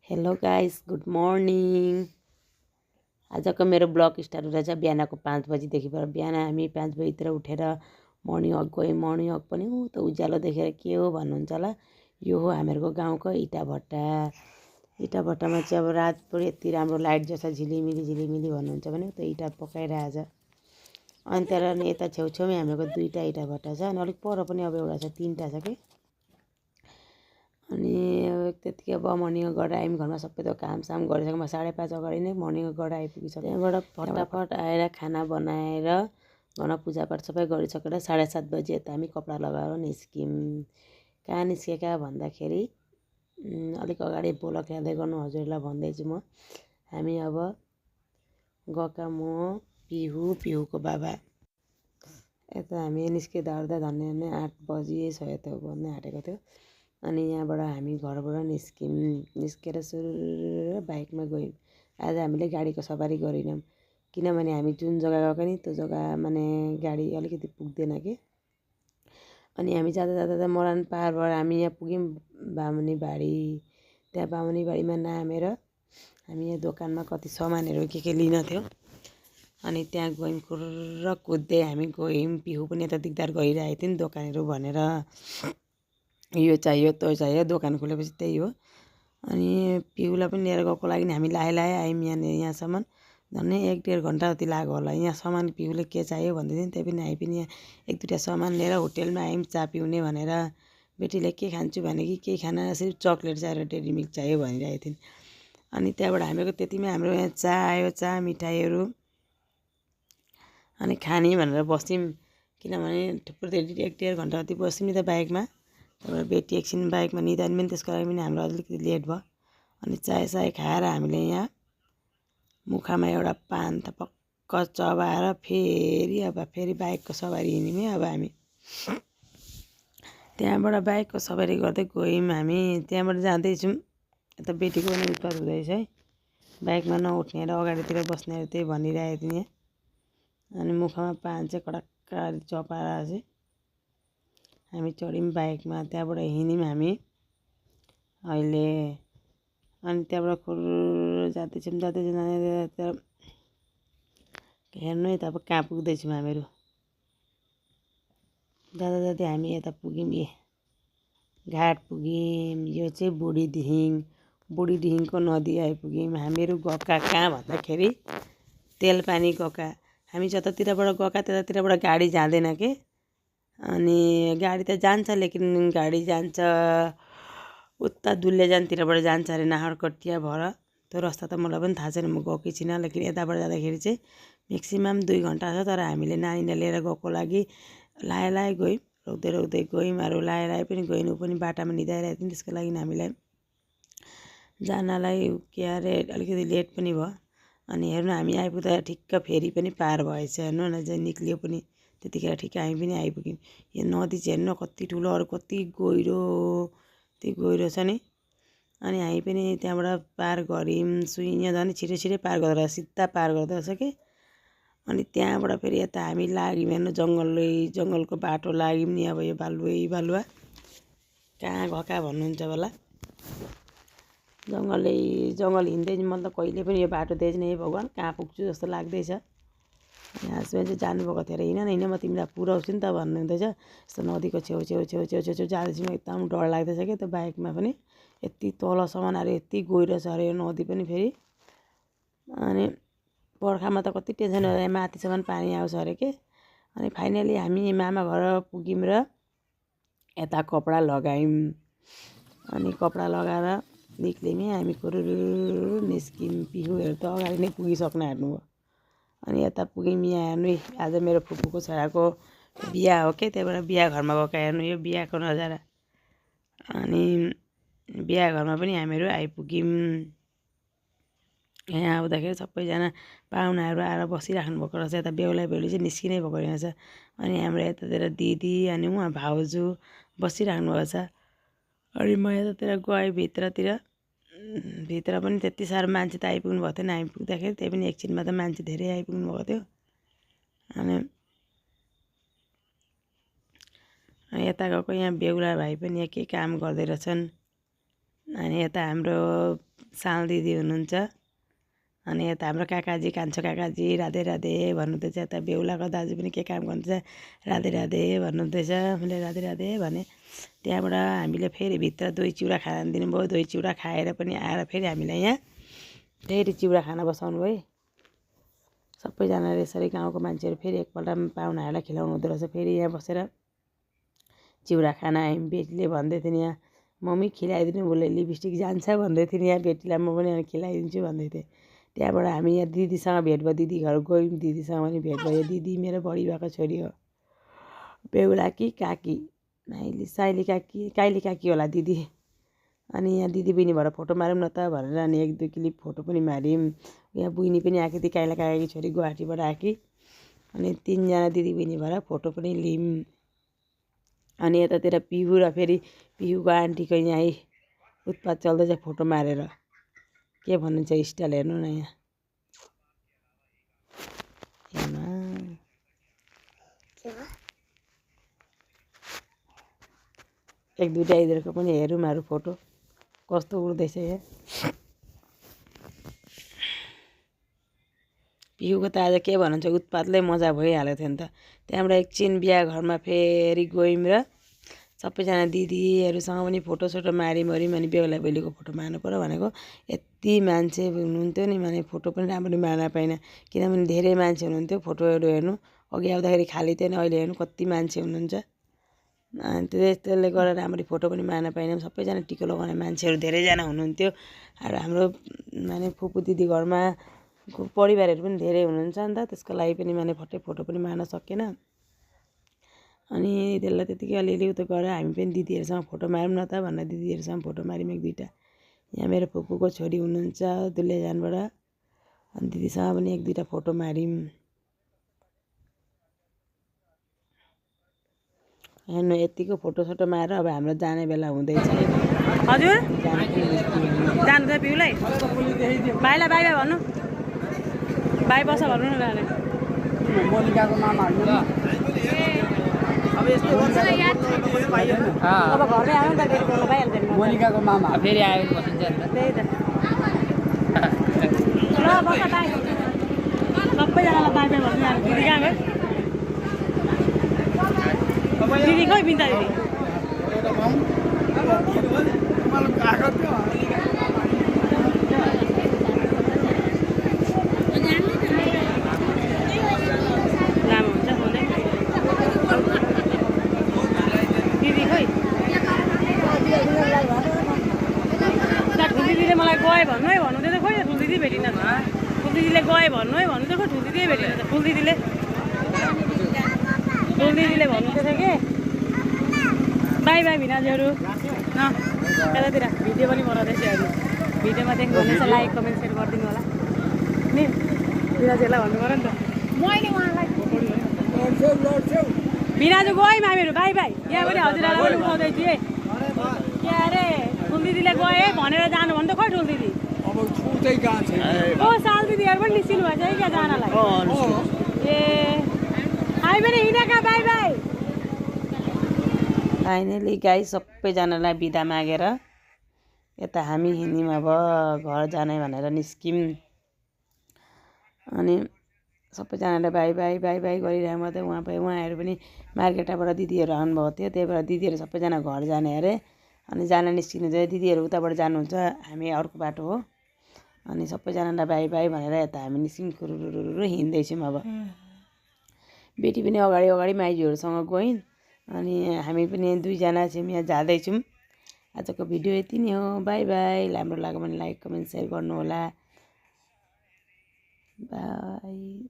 Hello guys, good morning. आजको मेरो blog start हुँदैछ बिहानको 5 बजीदेखिबाट। बिहान हामी 5 बजीतिर उठेर मर्निङ वक गयौँ। मर्निङ वक पनि त उज्यालो देखेर के हो भन्नुहुन्छ होला। यो हो हामीहरूको गाउँको इँटा भट्टामा चाहिँ अब रातभरि यति राम्रो लाइट जस्तो झिलिमिली भन्नुहुन्छ भने त्यो इँटा पकाइरहेछ। अनि त्यहाँबाट यता छेउछेउमै हामीहरूको 2टा इँटा भट्टा छ अनि अलिक पर पनि अब एउटा छ, 3टा छ कि। अनि त्यतिकै अब मर्निङ वक गरेर आयौँ। घरमा सबै त कामसाम गरिसकेँ। म 5:30 अगाडि नै मर्निङ वक गरेर आइपुगिसकेँ। त्यहाँबाट फटाफट आएर खाना बनाएर घरमा पूजापाठ सबै गरिसकेर 7:30 बजी यता हामी कपडा लगाएर निस्क्यौँ। कहाँ निस्केका भन्दाखेरि अलिक अगाडि बोल खेल्दै गर्नु हजुरलाई भन्दैछु म। हामी अब गएका म, पिहुको बाबा। यता हामी निस्किँदा ओर्दा धन्य 8 बजिसक्यो त भन्ने आँटेको थियो। अनि यहाँबाट हामी घरबाट निस्केर सुरु बाइकमा गयौँ। आज हामीले गाडीको सवारी गरेनौँ किनभने हामी जुन जग्गा गएको नि त्यो जग्गा माने गाडी अलिकति पुग्दैन कि। अनि हामी जाँदा मरान पारबाट हामी यहाँ पुग्यौँ बामुनी बाडी। त्यहाँ बामुनी बाडीमा नामेर हामी यहाँ दोकानमा कति सामानहरू के लिन थियो। अनि त्यहाँ गयौँ, खुर्र कुद्दै हामी गयौँ। पिहु पनि यता दिगदार गरिरहेको थियो नि दोकानहरू भनेर, यो चाहियो त्यो चाहियो। दोकान खोलेपछि त्यही हो। अनि पिउलाई पनि लिएर गएको लागि हामी लाए आयौँ यहाँसम्म। झन्डै 1-1.5 घन्टा जति लाग्यो होला। यहाँ सामान पिउले के चाहियो भन्दै थियो, त्यही पनि हामी पनि यहाँ 1-2टा सामान लिएर होटेलमा आयौँ चा पिउने भनेर। बेटीले के खान्छु भने कि केही खाना सिर्फ चक्लेट चाहियो, डेरी मिल्क चाहियो भनिरहेको थिइन्। अनि त्यहाँबाट हामीहरूको त्यतिमै हाम्रो यहाँ चा आयो, चा मिठाईहरू। अनि खाने भनेर बस्यौँ किनभने थुप्रो 1-1.5 घन्टा जति बस्यौँ नि त बाइकमा। त्यहाँबाट बेटी एकछिन बाइकमा निदान पनि त्यसको लागि पनि हाम्रो अलिकति लेट भयो। अनि चाय खाएर हामीले यहाँ मुखामा एउटा पान त पक्क चबाएर फेरि बाइकको सवारी हिँड्यौँ अब हामी। त्यहाँबाट बाइकको सवारी गर्दै गयौँ हामी। त्यहाँबाट जाँदैछौँ। यता बेटीको पनि उत्पात हुँदैछ है, बाइकमा नउठ्ने र अगाडितिर बस्नेहरू त्यही भनिरहेको थिएँ यहाँ। अनि मुखमा पान चाहिँ कडक्क चपाएर चाहिँ हामी चढ्यौँ बाइकमा। त्यहाँबाट हिँड्यौँ हामी अहिले। अनि त्यहाँबाट खुर्र जाँदैछौँ त्यहाँ हेर्नु है त अब कहाँ पुग्दैछौँ हामीहरू। जाँदै हामी यता पुग्यौँ, घाट पुग्यौँ। यो चाहिँ बुढीदिहिङको नदी आइपुग्यौँ। हामीहरू गएका कहाँ भन्दाखेरि तेलपानी गएका। हामी जतातिरबाट गएका त्यतातिरबाट गाडी जाँदैन के। अनि गाडी त जान्छ लेकिन गाडी जान्छ उता दुल्लेजानतिरबाट जान्छ अरे, नाहरकटिया भएर। त्यो रस्ता त मलाई पनि थाहा छैन, म गएकै छैन। लेकिन यताबाट जाँदाखेरि चाहिँ म्याक्सिमम् 2 घन्टा छ। तर हामीले नानीलाई लिएर गएको लागि लाए गयौँ, रोक्दै गयौँ। अरू लाए पनि गयौँ, ऊ पनि बाटामा निदाइरहेको थियो। त्यसको लागि हामीलाई जानलाई के अरे अलिकति लेट पनि भयो। अनि हेर्नु हामी आइपुग्दा ठिक्क फेरि पनि पार भएछ। हेर्नु न चाहिँ निक्लियो पनि त्यतिखेर ठिक्क हामी पनि आइपुग्यौँ। यो नदी चाहिँ हेर्नु कति ठुलो, अरू कति गहिरो छ नि। अनि हामी पनि त्यहाँबाट पार गऱ्यौँ। यहाँ झन् छिटै पार गर्दा सिधा पार गर्दो रहेछ कि। अनि त्यहाँबाट फेरि यता हामी लाग्यौँ हेर्नु जङ्गलको बाटो लाग्यौँ नि। अब यो बालुवा कहाँ गएका भन्नुहुन्छ होला। जङ्गल हिँड्दै मतलब कहिले पनि यो बाटो देख्दैन। हे भगवान् कहाँ पुग्छु जस्तो लाग्दैछ। हस्बेन्ड चाहिँ जानुभएको थियो अरे, हिँड म तिमीलाई पुऱ्याउँछु नि त भन्नुहुँदैछ। यस्तो नदीको छेउ जाँदैछौँ। एकदम डर लाग्दैछ क्या त्यो बाइकमा पनि। यति तलसम्म अरे यति गहिरो छ अरे यो नदी पनि फेरि। अनि बर्खामा त कति टेन्सन हो, माथिसम्म पानी आउँछ अरे के। अनि फाइनली हामी मामा घर पुग्यौँ र यता कपडा लगायौँ। अनि कपडा लगाएर निक्ल्यौँ हामी। खुरुरु निस्क्यौँ। पिहुहरू त अगाडि नै पुगिसक्न आँट्नुभयो। अनि यता पुग्यौँ। यहाँ हेर्नु आज मेरो फुपूको छोराको बिहा हो के, त्यही भएर बिहा घरमा गएको। हेर्नु यो बिहाको नजारा। अनि बिहा घरमा पनि हामीहरू आइपुग्यौँ। यहाँ आउँदाखेरि सबैजना पाहुनाहरू आएर बसिराख्नु भएको रहेछ। यता बेहुली चाहिँ निस्किनै भएको रहेछ। अनि हाम्रो यतातिर दिदी अनि उहाँ भाउजू बसिराख्नु भएको छ। अनि म यतातिर गएँ भित्र पनि त्यति साह्रो मान्छे त आइपुग्नु भएको थिएन। हामी पुग्दाखेरि त्यही पनि एकछिनमा त मान्छे धेरै आइपुग्नु भएको थियो। अनि यता गएको यहाँ बेहुला भाइ पनि यहाँ के काम गर्दै रहेछन्। अनि यता हाम्रो साल दिदी हुनुहुन्छ अनि यता हाम्रो काकाजी कान्छो काकाजी राधे राधे भन्नुहुँदैछ यता बेहुलाको दाजु पनि के काम गर्नुहुन्छ राधे राधे भन्नुहुँदैछ मैले राधे राधे भने त्यहाँबाट हामीले फेरि भित्र दही चिउरा खान दिनुभयो दही चिउरा खाएर पनि आएर फेरि हामीलाई यहाँ फेरि चिउरा खान बसाउनु भयो सबैजनाले यसरी गाउँको मान्छेहरू फेरि एकपल्ट पाहुनाहरूलाई खिलाउनु हुँदो रहेछ फेरि यहाँ बसेर चिउरा खाना हामी बेटीले भन्दै थियौँ यहाँ मम्मी खिलाइदिनु उसले लिपस्टिक जान्छ भन्दै थियौँ यहाँ बेटीलाई म पनि खिलाइदिन्छु भन्दै थिएँ त्यहाँबाट हामी यहाँ दिदीसँग भेट भयो दिदी घर गयौँ दिदीसँग पनि भेट भयो दिदी मेरो बढी भएको छोरी हो बेहुला कि काकी साइली काकी होला दिदी अनि यहाँ दिदी बहिनी भएर फोटो मारौँ न त भनेर अनि 1-2 क्लिप फोटो पनि माऱ्यौँ यहाँ बहिनी पनि आएकी थिए काइला काकाकी छोरी गुवाहाटीबाट आएकी अनि 3 जना दिदी बहिनी भएर फोटो पनि लियौँ अनि यतातिर पिहु र फेरि पिहुको आन्टीको यहाँ उत्पात चल्दैछ फोटो मारेर के भन्नुहुन्छ स्टाइल हेर्नु न यहाँ एक दुईटा यिनीहरूको पनि हेरौँ मारौँ फोटो कस्तो उड्दैछ यहाँ पिहुको त आज के भन्नुहुन्छ उत्पातले मजा भइहालेको थियो नि त त्यहाँबाट एकछिन बिहा घरमा फेरि गयौँ र सबैजना दिदीहरूसँग पनि फोटोसोटो माऱ्यौँ अनि बेहुला बेहुलीको फोटो मार्नु पऱ्यो भनेको यति मान्छे हुनुहुन्थ्यो नि माने फोटो पनि राम्ररी मार्न पाइनँ किनभने धेरै मान्छे हुनुहुन्थ्यो फोटोहरू हेर्नु अघि आउँदाखेरि खाली थिएन अहिले हेर्नु कति मान्छे हुनुहुन्छ अनि त्यसले गर्दा राम्ररी फोटो पनि मार्न पाइनँ सबैजना टिको लगाउने मान्छेहरू धेरैजना हुनुहुन्थ्यो र हाम्रो माने फुपू दिदी घरमा परिवारहरू पनि धेरै हुनुहुन्छ नि त त्यसको लागि पनि माने फट्टै फोटो पनि मार्न सकेन अनि त्यसलाई त्यतिकै अलिअलि उता गरेर हामी पनि दिदीहरूसँग फोटो मारौँ न त भनेर दिदीहरूसँग फोटो माऱ्यौँ 1-2टा यहाँ मेरो फुपूको छोरी हुनुहुन्छ दुलेजानबाट अनि दिदीसँग पनि 1-2टा फोटो माऱ्यौँ हेर्नु यतिको फोटोसोटो मारेर अब हाम्रो जाने बेला हुँदैछ हजुर जानु त पिउलाई भाइलाई बाई बाई भन्नु बाई बस भन्नु न गाले मोनिकाको मामा अब यस्तो हुन्छ अब घरमै आयो नि त फेरि बोल्नु भइहाल्छ मोनिकाको मामा फेरि आयो बसिन्छ नि त त्यही त ल बस बाई सबैजनालाई बाई बाई भन्नु दिदी कहाँ गयो दिदी खोइ बिन्ता दिदी लामो हुन्छ बोले दिदी खोइ ठुल्दिदीले मलाई गए भन्नु है भन्नु थियो खोइ ठुल्दिदी भेटिन ठुल्दिदीले गए भन्नु है भन्नु थियो खोइ ठुल्दिदी भेटिन त ठुल्दिदीले भन्नुहुँदै थियो कि बाई बाई भिनाजुहरू न यतातिर भिडियो पनि बनाउँदैछ अहिले भिडियोमा देख्नुहुनेछ लाइक कमेन्ट सेयर गरिदिनु होला नि भिनाजुहरूलाई भन्नु पऱ्यो नि त मैले उहाँलाई भिनाजु गएँ हामीहरू बाई बाई यहाँ पनि हजुरहरूलाई पनि उठाउँदै थिएँ के अरे ठुल्दिदीले गए भनेर जानु भन्नु त खोइ ठुल्दिदी ओ साल दिदीहरू पनि निस्किनु भएछ है क्या जानलाई ए हामी पनि हिँडेका बाई बाई फाइनली गाई सबैजनालाई बिदा मागेर यता हामी हिँड्यौँ अब घर जाने भनेर निस्क्यौँ अनि सबैजनाले बाई बाई बाई बाई गरिरहेको मात्रै उहाँहरू पनि मार्केटबाट दिदीहरू आउनुभएको थियो त्यही भएर दिदीहरू सबैजना घर जाने अरे अनि जान निस्किनु चाहिँ दिदीहरू उताबाट जानुहुन्छ हामी अर्को बाटो हो अनि सबैजनालाई बाई बाई भनेर यता हामी निस्क्यौँ खुरुरुरु हिँड्दैछौँ अब बेटी पनि अगाडि माइजूहरूसँग गइन् अनि हामी पनि 2 जना छौँ यहाँ जाँदैछौँ आजको भिडियो यति नै हो बाई बाई राम्रो लाग्यो भने लाइक कमेन्ट सेयर गर्नु होला बाई